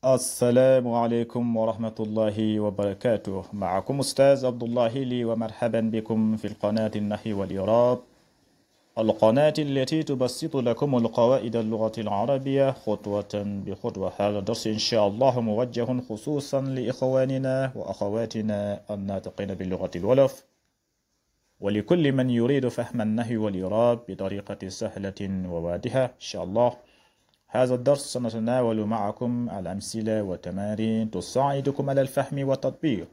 السلام عليكم ورحمة الله وبركاته. معكم أستاذ عبد الله لي، ومرحبا بكم في القناة النحو والإعراب، القناة التي تبسط لكم القواعد اللغة العربية خطوة بخطوة. هذا الدرس إن شاء الله موجه خصوصا لإخواننا وأخواتنا الناطقين باللغة الولف، ولكل من يريد فهم النحو والإعراب بطريقة سهلة وواضحة إن شاء الله. هذا الدرس سنتناول معكم الأمثلة والتمارين تساعدكم على الفهم والتطبيق.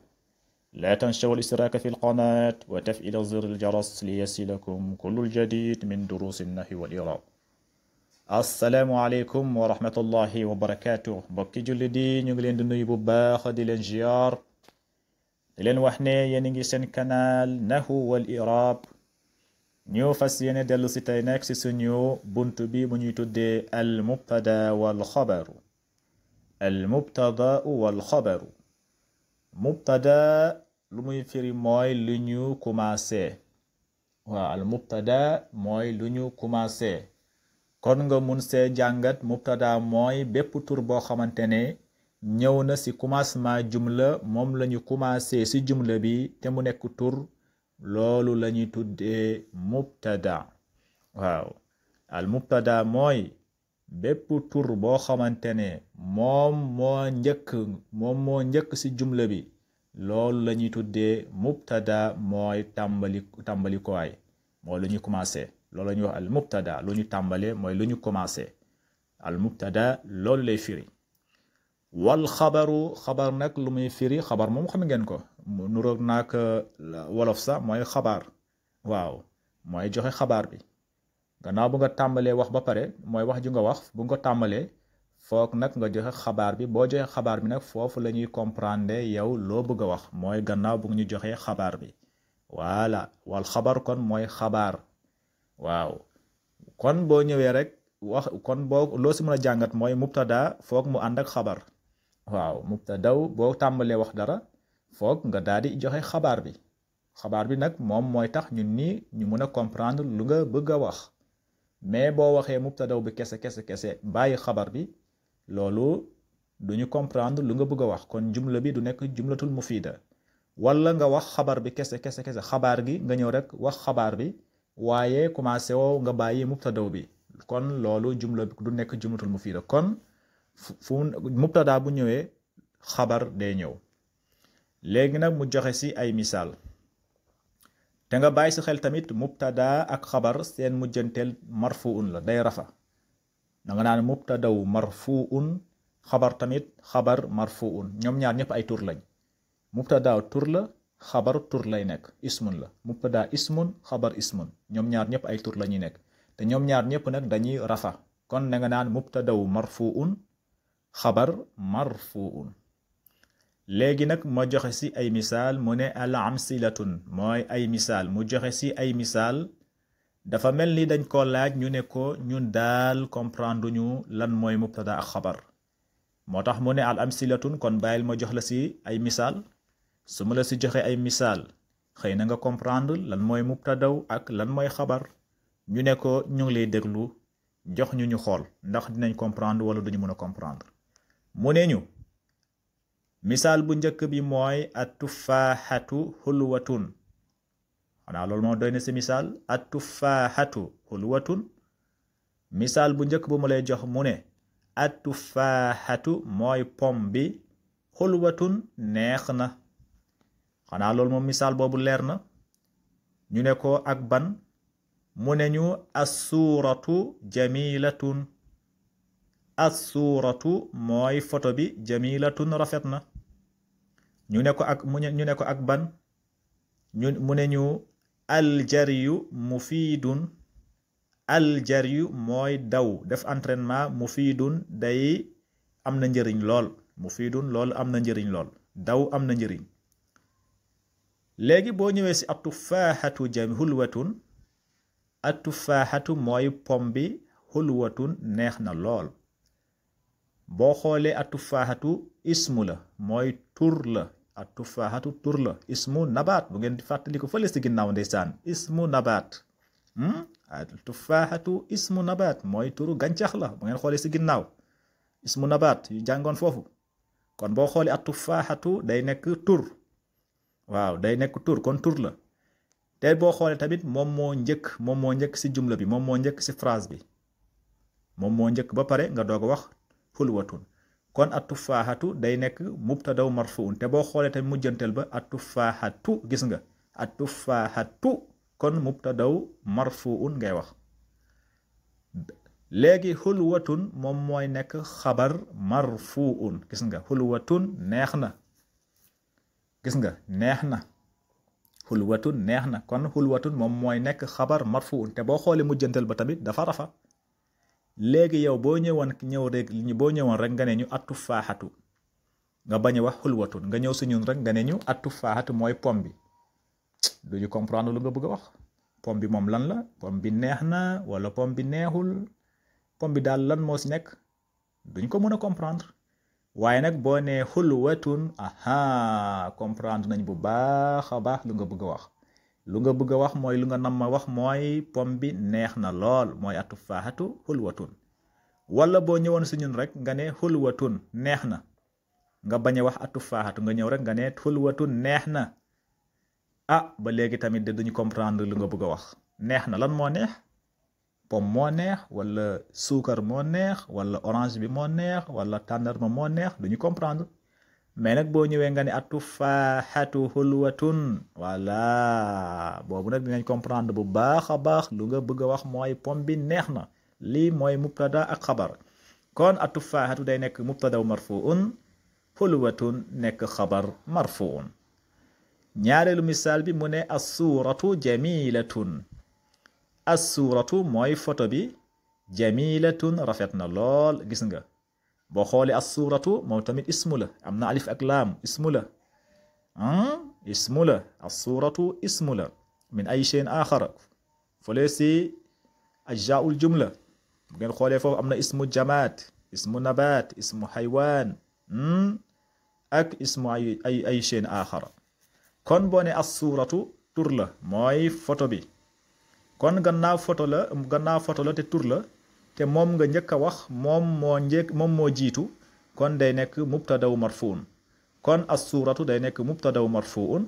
لا تنسوا الاشتراك في القناة وتفعيل زر الجرس ليصلكم كل الجديد من دروس النحو والإعراب. السلام عليكم ورحمة الله وبركاته. بokki jullit yi ñu ngi leen di nuyu bu baax di leen ziar, di leen wax ne yéen a ngi seen canal Nahwu wal I'rab. ñu fas yéene dellu si tey nekk si suñu buntu bi mu ñuy tuddee al mubtada wal xabaru. al mubtada wal xabaru. mubtada lu muy firi mooy lu ñu commencé. waaw, al mubtada mooy lu ñu commencé. kon nga mun see jàngat mubtada mooy bépp tur boo xamante ne ñëw na si commencement jumla, moom la ñu commencé si jumla bi te mu nekk tur, loolu la ñuy tuddee mubtada. waaw, al mubtada mooy bépp tur boo xamante ne moom moo njëkk ci jumla bi, loolu la ñuy tuddee mubtada, mooy tàmbali koy mooy lu ñu commencé. loolu la ñuy wax al mubtada, lu ñu tàmbale mooy lu ñu commencé. al mubtada loolu lay firi. wal xabaru, xabar nag lu muy firi, xabar moom xam ngeen ko, nuroog naak wolof sax mooy xabaar. waaw, mooy joxe xabaar bi. gannaaw bu nga tàmbalee wax ba pare, mooy wax ju nga wax bu nga tàmbalee, foog nag nga joxe xabaar bi. boo joxe xabaar bi nag foofu la ñuy comprendre yow loo bëgg a wax, mooy gannaaw bu ñu joxee xabaar bi. voilà, wal xabar kon mooy xabaar. waaw, kon boo ñëwee rek wax, kon boo loo si mën a jàngat mooy mubtada foog mu ànd ak xabar. waaw, mubtadaw boo tàmbalee wax dara foog nga daal di joxe xabaar bi. xabaar bi nag moom mooy tax ñun nii ñu mën a comprendre lu nga bëgg a wax. mais boo waxee mubtadaw bi kese bàyyi xabar bi, loolu duñu comprendre lu nga bëgg a wax. kon jumla bi du nekk jumlatul mufida. wala nga wax xabar bi kese xabaar gi nga ñëw rek wax xabaar bi, waaye commencé woo nga bàyyi mubtadaw bi, kon loolu jumla bi du nekk jumlatul mufida. kon fu mubtada bu ñëwee xabar day ñëw. léegi nag mu joxe ci ay misaal, te nga bàyyi ci xel tamit mubtada ak xabar seen mujjanteel marfuun la, day rafa. da nga naan mubtadaw marfuun, xabar tamit xabar marfuun. ñoom ñaar ñëpp ay tur lañ. mubtada tur la, xabar tur lay nekk, ismun la. mubtada ismun, xabar ismun, ñoom ñaar ñëpp ay tur la ñuy nekk, te ñoom ñaar ñëpp nag dañuy rafa. kon da nga naan mubtadaw marfuun, xabar marfuun. léegi nag ma joxe ci ay misaal, mu ne al amsilatun mooy ay misaal. mu joxe ci ay misaal, dafa mel ni dañ ko laaj ñu ne ko ñun daal comprendre ñu lan mooy mubtada ak xabar. moo tax mu ne al amsilatun, kon bàyyil ma jox la ci ay misaal. su ma la ci joxe ay misaal, xëy na nga comprendre lan mooy mubtadaw ak lan mooy xabar. ñu ne ko ñu ngi lay déglu, jox ñu xool ndax dinañ comprendre wala duñu mën a comprendre. mu ne ñu misaal bu njëkk bi mooy at-tuffaaxatu xulwatun. xanaa loolu moo doy na ci misaal. at-tuffaaxatu xulwatun. misaal bu njëkk bu ma lay jox mu ne at-tuffaaxatu mooy pom bi, xulwatun neex na. xanaa loolu moom misaal boobu leer na. ñu ne ko ak ban, mu ne ñu as-suuratu jamilatun. as-suuratu mooy photo bi, jamilatun rafet na. ñu ne ko ak ban, mu ne ñu aljaryu mufiidun. aljaryu mooy daw, def entraînement, mufiidun day am na njëriñ lool. mufiidun lool am na njëriñ lool, daw am na njëriñ. léegi boo ñëwee ci at-tuffaaxatu xulwatun, at-tuffaaxatu mooy pom bi, xulwatun neex na lool. boo xoolee at-tuffaaxatu ismu la, mooy tur la. at-tuffaaxatu tur la, ismu nabaat. bu ngeen di fàttali ko fële ci ginnaaw ndeysaan, ismu nabaat. at-tuffaaxatu ismu nabaat mooy turu gàncax la. bu ngeen xoolee ci ginnaaw ismu nabaat yu jàngoon foofu, kon boo xoolee at-tufaaxatu day nekk tur waaw day nekk tur kon tur la te boo xoolee tamit moom moo njëkk si jumla bi moom moo njëkk si phrase bi moom moo njëkk ba pare nga doog a wax xulwatun kon at-tufaaxatu day nekk mubtadaw marfuun te boo xoolee tamit mujjantel ba at-tufaaxatu gis nga at-tufaaxatu kon mubtadaw marfuun ngay wax léegi xulwatun moom mooy nekk xabar marfuun gis nga xulwatun neex na gis nga neex na xulwatun neex na kon xulwatun moom mooy nekk xabar marfuun te boo xoolee mujjantal ba tamit dafa rafa léegi yow boo ñëwoon rek nga ne ñu at-tufaaxatu nga bañ a wax xulwatun nga ñëw si ñun rek nga ne ñu at-tufaaxatu mooy pom bi duñu comprendre lu nga bëgg a wax pom bi moom lan la pom bi neex na wala pom bi neexul pom bi daal lan moo si nekk duñ ko mën a comprendre waaye nag boo nee xulwatun aha comprendre nañ bu baax a baax lu nga bëgg a wax lu nga bëgg a wax mooy lu nga nam ma wax mooy pom bi neex na lool mooy at-tufaaxatu xulwatun wala boo ñëwoon si ñun rek nga ne xulwatun neex na nga bañ a wax at-tufaaxatu nga ñëw rek nga ne xulwatun neex na ba léegi tamit de duñu comprendre lu nga bëgg a wax neex na lan moo neex pom moo neex wala suukar moo neex wala orange bi moo neex wala tàndarma moo neex duñu comprendre mais nag boo ñëwee nga ne at-tufaaxatu xulwatun voilà boobu nag dinañ comprendre bu baax a baax lu nga bëgg a wax mooy pom bi neex na lii mooy mubtada ak xabar kon at-tufaaxatu day nekk mubtada marfuun xulwatun nekk xabar marfuun ñaareelu misaal bi mu ne as-suuratu jamilatun as-suuratu mooy photo bi jamilatun rafet na lool gis nga boo xoolee as-suuratu moom tamit ismu la am na alif ak laam ismu la ismu la as-suuratu ismu la min ay shay'in aaxar fole si ajzaa'ul jumla bu ngeen xoolee foofu am na ismu jamaat ismu nabaat ismu xaywaan ak ismu ay shay'in aaxar kon boo ne as-suuratu tur la mooy photo bi kon gannaaw photo la te tur la te moom nga njëkk a wax moom moo jiitu kon day nekk mubtadaw marfuun kon as-suuratu day nekk mubtadaw marfuun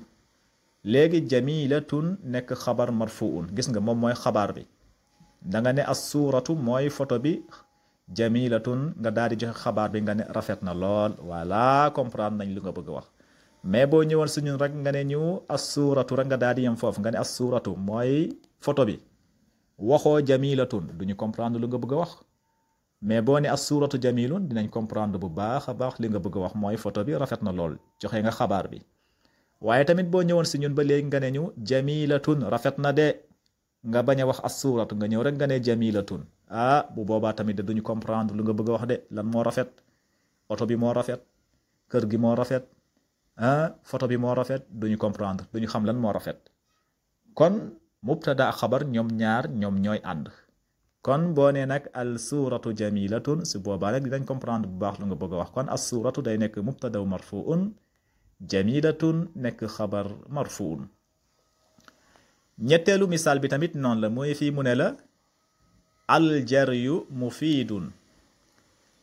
léegi jamilatun nekk xabar marfuun gis nga moom mooy xabaar bi da nga ne as-suuratu mooy photo bi jamilatun nga daal di joxe xabaar bi nga ne rafet na lool voilà comprendre nañ lu nga bëgg a wax mais boo ñëwoon si ñun rek nga ne ñu as-suuratu rek nga daal di yem foofu nga ne as-suuratu mooy photo bi waxoo jamilatun duñu comprendre lu nga bëgg a wax mais boo ne as-suuratu jamilun dinañ comprendre bu baax a baax li nga bëgg a wax mooy photo bi rafet na lool joxe nga xabaar bi waaye tamit boo ñëwoon si ñun ba léegi nga ne ñu jamilatun rafet na de nga bañ a wax as-suuratu nga ñëw rek nga ne jamilatun bu boobaa tamit de duñu comprendre lu nga bëgg a wax de lan moo rafet oto bi moo rafet kër gi moo rafet photo bi moo rafet duñu comprendre duñu xam lan moo rafet kon mubtada ak xabar ñoom ñooy ànd kon boo nee nag al suuratu jamilatun si boobaa nag dinañ comprendre bu baax lu nga bëgg a wax kon as suuratu day nekk mubtadaw marfuun jamilatun nekk xabar marfuun ñetteelu misaal bi tamit noonu la mooy fii mu ne la aljaryu mufiidun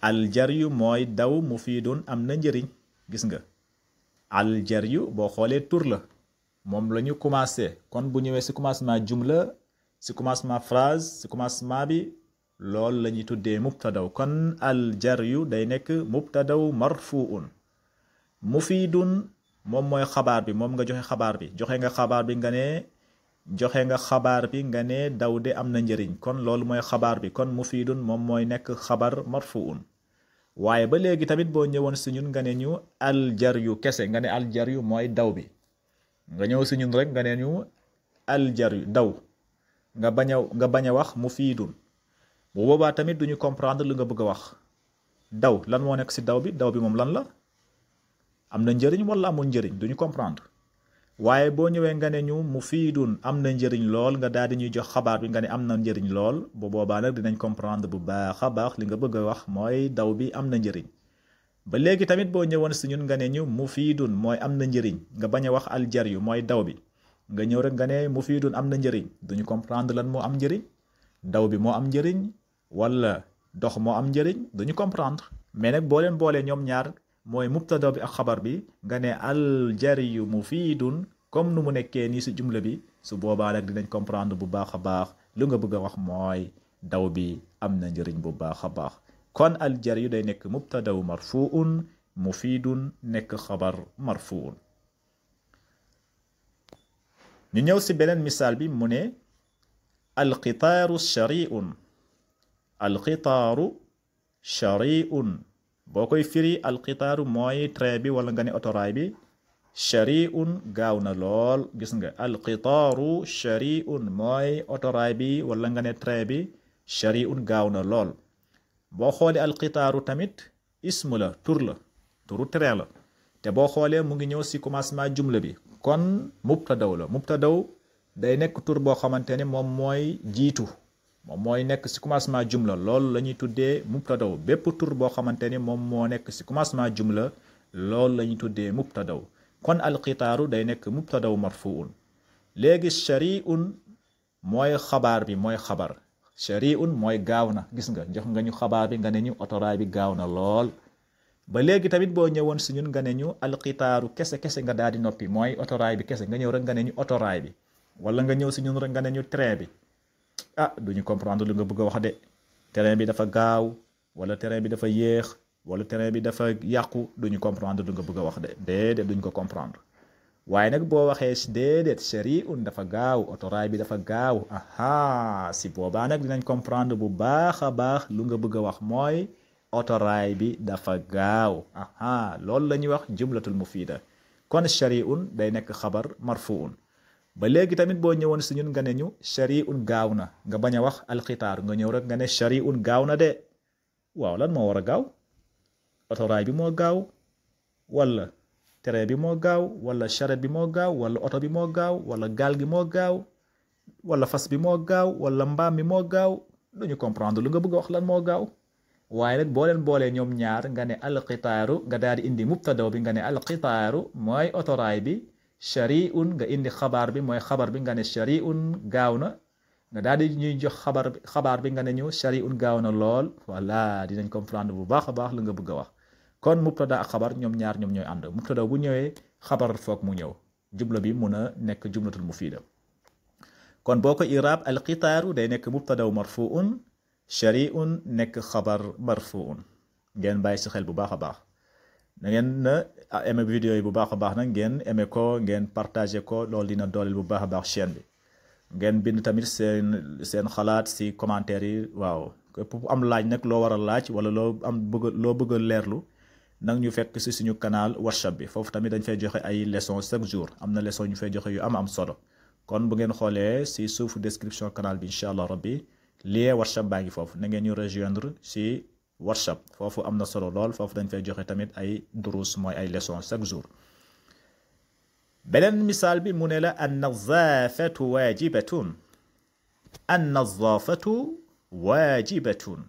aljaryu mooy daw mufiidun am na njëriñ gis nga aljaryu boo xoolee tur la moom la ñu commencé kon bu ñëwee si commencement jumla si commencement phrase si commencement bi loolu la ñuy tuddee mubtadaw kon aljaryu day nekk mubtadaw marfuun mufiidun moom mooy xabaar bi moom nga joxe xabaar bi joxe nga xabaar bi nga ne daw de am na njëriñ kon loolu mooy xabaar bi kon mufiidun moom mooy nekk xabar marfuun waaye ba léegi tamit boo ñëwoon si ñun nga ne ñu aljaryu kese nga ne aljaryu mooy daw bi nga ñëw si ñun rek nga ne ñu aljaryu daw nga bañ a wax mufiidun bu boobaa tamit duñu comprendre lu nga bëgg a wax daw lan moo nekk si daw bi moom lan la am na njëriñ wala amul njëriñ duñu comprendre waaye boo ñëwee nga ne ñu mufiidun am na njëriñ lool nga daal di ñuy jox xabaar bi nga ne am na njëriñ lool bu boobaa nag dinañ comprendre bu baax a baax li nga bëgg a wax mooy daw bi am na njëriñ ba léegi tamit boo ñëwoon si ñun nga ne ñu mufiidun mooy am na njëriñ nga bañ a wax aljaryu mooy daw bi nga ñëw rek nga ne mufiidun am na njëriñ duñu comprendre lan moo am njëriñ daw bi moo am njëriñ wala dox moo am njëriñ duñu comprendre mais nag boo leen boolee ñoom ñaar mooy mubtada bi ak xabar bi nga ne al jariyu mufidun comme nu mu nekkee nii si jumla bi su boobaa nag dinañ comprendre bu baax a baax lu nga bëgg a wax mooy daw bi am na njëriñ bu baax a baax kon al jariyu day nekk mubtadaw marfuun mufidun nekk xabar marfuun ñu ñëw si beneen misaal bi mu ne alqitaaru shari'un alqitaaru shari'un boo koy firi alqitaaru mooy train bi wala nga ne otoraay bi shari'un gaaw na lool gis nga alqitaaru shari'un mooy otoraay bi wala nga ne train bi shari'un gaaw na lool boo xoolee alqitaaru tamit ismu la tur la turu train la te boo xoolee mu ngi ñëw si commencement jumla bi kon mubtadaw la mubtadaw day nekk tur boo xamante ne moom mooy jiitu moom mooy nekk si commencement jumla loolu la ñuy tuddee mubtadaw bépp tur boo xamante ne moom moo nekk si commencement jumla loolu la ñuy tuddee mubtadaw kon alqitaaru day nekk mubtadaw marfuun léegi shari'un mooy xabaar bi mooy xabar shari'un mooy gaaw na gis nga jox nga ñu xabaar bi nga ne ñu otoraay bi gaaw na lool ba léegi tamit boo ñëwoon si ñun nga ne ñu alqitaaru kese nga daal di noppi mooy otoraay bi kese nga ñëw rek nga ne ñu otoraay bi wala nga ñëw si ñun rek nga ne ñu train bi duñu comprendre lu nga bëgg a wax de train bi dafa gaaw wala train bi dafa yéex wala train bi dafa yàqu duñu comprendre lu nga bëgg a wax de déedéet duñ ko comprendre waaye nag boo waxee déedéet shari'un dafa gaaw otoraay bi dafa gaaw si boobaa nag dinañ comprendre bu baax a baax lu nga bëgg a wax mooy otoraay bi dafa gaaw loolu la ñuy wax jumlatul mufida kon shari'un day nekk xabar marfuun ba léegi tamit boo ñëwoon si ñun nga ne ñu shari'un gaaw na nga bañ a wax alxitaar nga ñëw rek nga ne shari'un gaaw na de waaw lan moo war a gaaw otoraay bi moo gaaw wala train bi moo gaaw wala charrette bi moo gaaw wala oto bi moo gaaw wala gaal gi moo gaaw wala fas bi moo gaaw wala mbaam mi moo gaaw duñu comprendre lu nga bëgg a wax lan moo gaaw waaye nag boo leen boolee ñoom ñaar nga ne alqitaaru nga daal di indi mubtadaw bi nga ne alqitaaru mooy otoraay bi shari'un nga indi xabaar bi mooy xabar bi nga ne shari'un gaaw na nga daal di ñuy jox xabaar bi nga ne ñu shari'un gaaw na lool voilà dinañ comprendre bu baax a baax lu nga bëgg a wax kon mubtada ak xabar ñoom ñaar ñoom ñooy ànd mubtada bu ñëwee xabar foog mu ñëw jumla bi mun a nekk jumlatul mufida kon boo ko iraab alqitaaru day nekk mubtadaw marfuun shari'un nekk xabar marfuun ngeen bàyyi si xel bu baax a baax na ngeen na aimé vidéo yi bu baax a baax nag ngeen aimé ko ngeen partagé ko loolu dina dooleel bu baax a baax chaîne bi ngeen bind tamit seen xalaat si commentaire yi waaw képp am laaj nag loo war a laaj wala loo bëgg a leerlu nag ñu fekk si suñu canal WhatsApp bi foofu tamit dañ fay joxe ay leçons chaque jour am na leçon ñu fay joxe yu am solo kon bu ngeen xoolee si suufu description canal bi incha allah rabbi lien WhatsApp baa ngi foofu na ngeen ñu rejoindre si WhatsApp foofu am na solo lool foofu dañ fay joxe tamit ay durus mooy ay leçons chaque jour beneen misaal bi mu ne la an-nazaafatu waajibatun an-nazaafatu waajibatun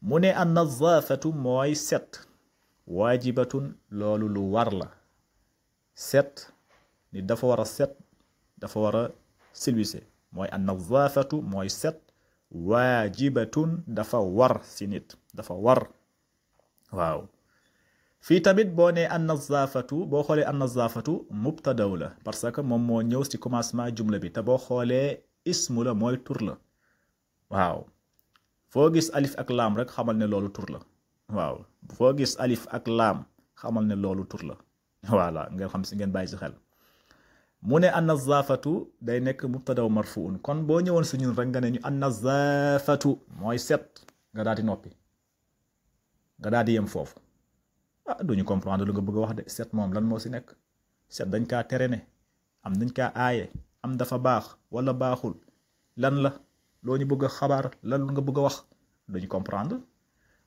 mu ne an-nazaafatu mooy set waajibatun loolu lu war la set ni dafa war a set dafa war a silwise mooy an-nazaafatu mooy set waajibatun dafa war si nit dafa war waaw fii tamit boo nee an-nazaafatu boo xoolee an-nazaafatu mubtadaw la parce que moom moo ñëw si commencement jumla bi te boo xoolee ismu la mooy tur la waaw foo gis alif ak laam rek xamal ne loolu tur la waaw foo gis alif ak laam xamal ne loolu tur la voilà ngeen xam si ngeen bàyyi si xel mu ne an-nazaafatu day nekk mubtadaw marfuun kon boo ñëwoon si ñun rek nga ne ñu an-nazaafatu mooy set nga daal di noppi nga daal di yem foofu duñu comprendre lu nga bëgg a wax de set moom lan moo si nekk set dañ kaa tere ne am dañ kaa aaye am dafa baax wala baaxul lan la loo ñu bëgg a xabaar lan lu nga bëgg a wax duñu comprendre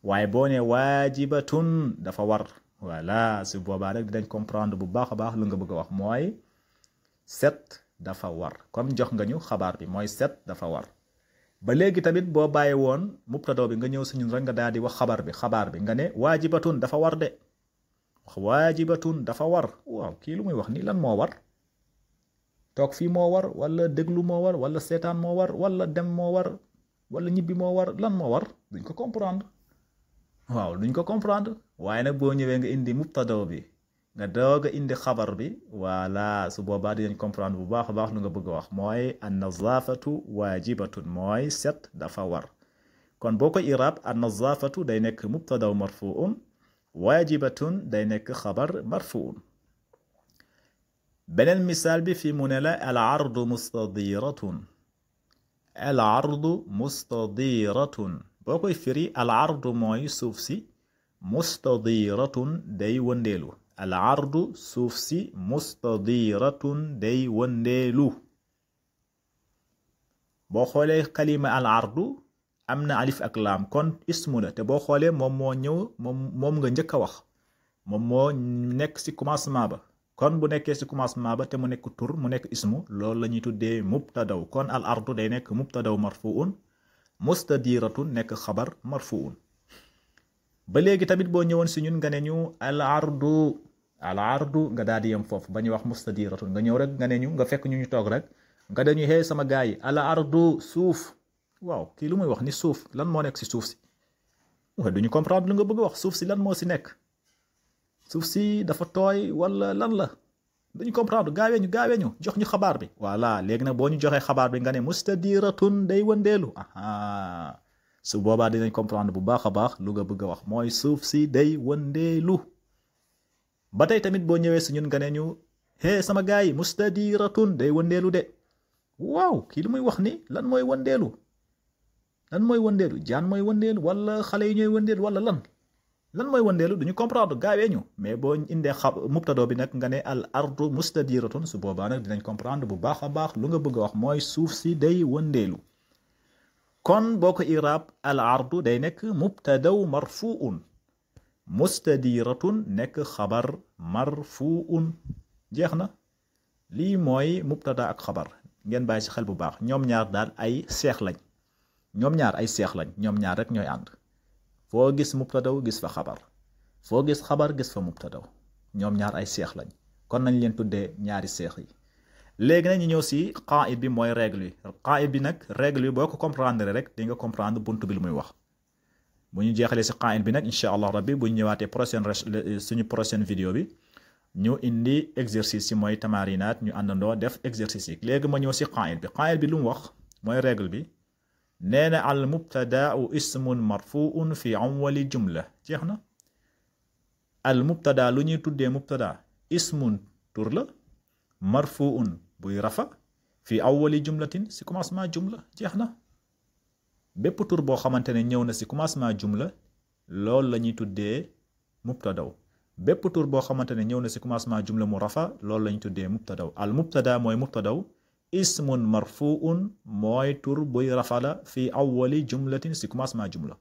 waaye boo ne waajibatun dafa war voilà si boobaa rek dinañ comprendre bu baax a baax lu nga bëgg a wax mooy set dafa war comme jox nga ñu xabaar bi mooy set dafa war ba léegi tamit boo bàyyi woon mubtada bi nga ñëw si ñun rek nga daal di wax xabaar bi nga ne waajibatun dafa war de waajibatun dafa war waaw kii lu muy wax nii lan moo war toog fii moo war wala déglu moo war wala seetaan moo war wala dem moo war wala ñibbi moo war lan moo war duñ ko comprendre waaw duñ ko comprendre waaye nag boo ñëwee nga indi mubtada bi nga doog a indi xabar bi voilà su boobaa dinañ comprendre bu baax a baax lu nga bëgg a wax mooy an nazafatu waajibatun mooy set dafa war kon boo ko irab an nazafatu day nekk mubtada marfuun waajibatun day nekk xabar marfuun beneen misaal bi fi mu ne la al ardu mustadiratun al ardu mustadiratun boo koy firi al ardu mooy suuf si mustadiratun day wëndeelu al ardu suuf si mustadiratun day wëndeelu boo xoolee kalima al ardu am na alif ak laam kon ismu la te boo xoolee moom moo ñëw moom nga njëkk a wax moom moo nekk ci commencement ba kon bu nekkee ci commencement ba te mu nekk tur mu nekk ismu loolu la ñuy tuddee mubtadaw kon al ardu day nekk mubtadaw marfuun mustadiratun nekk xabar marfuun ba léegi tamit boo ñëwoon ci ñun nga ne ñu al ardu nga daal di yem foofu ba ñuy wax mustadiratun nga ñëw rek nga ne ñu nga fekk ñu toog rek nga dañuy xëy sama gaay yi al ardu suuf waaw kii lu muy wax ni suuf lan moo nekk ci suuf si waaye duñu comprendre lu nga bëgg wax suuf si lan moo ci nekk suuf si dafa tooy wala lan la duñu comprendre gaawee ñu jox ñu xabaar bi voilà léegi nag boo ñu joxee xabaar bi nga ne mustadiratun day wëndeelu su boobaa dinañ comprendre bu baax a baax lu nga bëgg a wax mooy suuf si day wëndeelu ba tey tamit boo ñëwee si ñun nga ne ñu hee sama gaay yi mustadiratun day wëndeelu de waaw kii lu muy wax ni lan mooy wëndeelu jaan mooy wëndeelu wala xale yi ñooy wëndeelu wala lan mooy wëndeelu duñu comprendre gaawee ñu mais boo indee mubtado bi nag nga ne al ardu mustadiratun su boobaa nag dinañ comprendre bu baax a baax lu nga bëgg a wax mooy suuf si day wëndeelu kon boo ko irab al ardu day nekk mubtadaw marfuun mustadiratun nekk xabar marfuun jeex na lii mooy mubtada ak xabar ngeen bàyyi si xel bu baax ñoom ñaar daal ay seex lañ ñoom ñaar rek ñooy ànd foo gis mubtadaw gis fa xabar foo gis xabar gis fa mubtadaw ñoom ñaar ay seex lañ kon nañ leen tuddee ñaari seex yi léegi nag ñu ñëw si qaid bi mooy règle yi qaid bi nag règle yi boo ko comprendre rek di nga comprendre buntu bi lu muy wax bu ñu jeexalee si qaid bi nag incha allah rabbi bu ñu ñëwaatee suñu prochaine vidéo bi ñu indi exercice yi mooy tamarinaat ñu àndandoo def exercice yi léegi ma ñëw si qaid bi lu mu wax mooy règle bi nee na al mubtadaau ismun marfuun fi awwali jumla jeex na al mubtada lu ñuy tuddee mubtada ismun tur la marfuun buy rafa fi awwali jumlatin si commencement jumla jeex na bépp tur boo xamante ne ñëw na si commencement jumla loolu la ñuy tuddee mubtadaw bépp tur boo xamante ne ñëw na si commencement jumla mu rafa loolu la ñuy tuddee mubtadaw al mubtada mooy mubtadaw ismun marfuun mooy tur buy rafa la fi awwali jumlatin si commencement jumla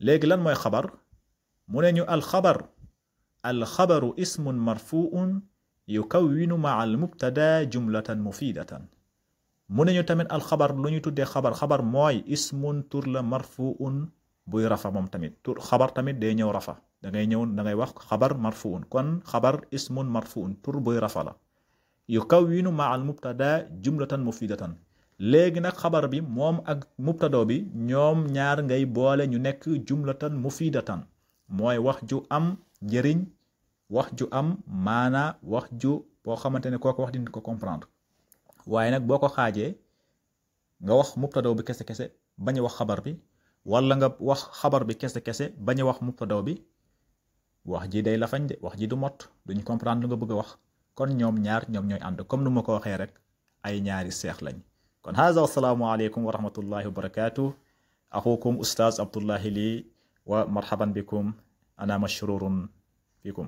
léegi lan mooy xabar mu ne ñu alxabaru ismun marfuun yukawwinu maa al mubtada jumlatan mufidatan mu ne ñu tamit alxabar lu ñu tuddee xabar mooy ismun tur la marfuun buy rafa moom tamit tur xabar tamit day ñëw rafa da ngay wax xabar marfuun kon xabar ismun marfuun tur buy rafa la yukawwinu maa al mubtada jumlatan mufidatan léegi nag xabar bi moom ak mubtado bi ñoom ñaar ngay boole ñu nekk jumlatan mufidatan mooy wax ju am njëriñ wax ju am maana wax ju boo xamante ne kooko wax dina ko comprendre waaye nag boo ko xaajee nga wax mubtado bi kese bañ a wax xabar bi wala nga wax xabar bi kese bañ a wax mubtado bi wax ji day lafañ de wax ji du mot duñu comprendre lu nga bëgg a wax kon ñoom ñooy ànd comme nu ma ko waxee rek ay ñaari seex lañ kon haza assalaamu aleykum wa rahmatullahi wa barakatuh axukum ustaaz Abdullahi Ly wa marhaban bikum ana mashrurun fikum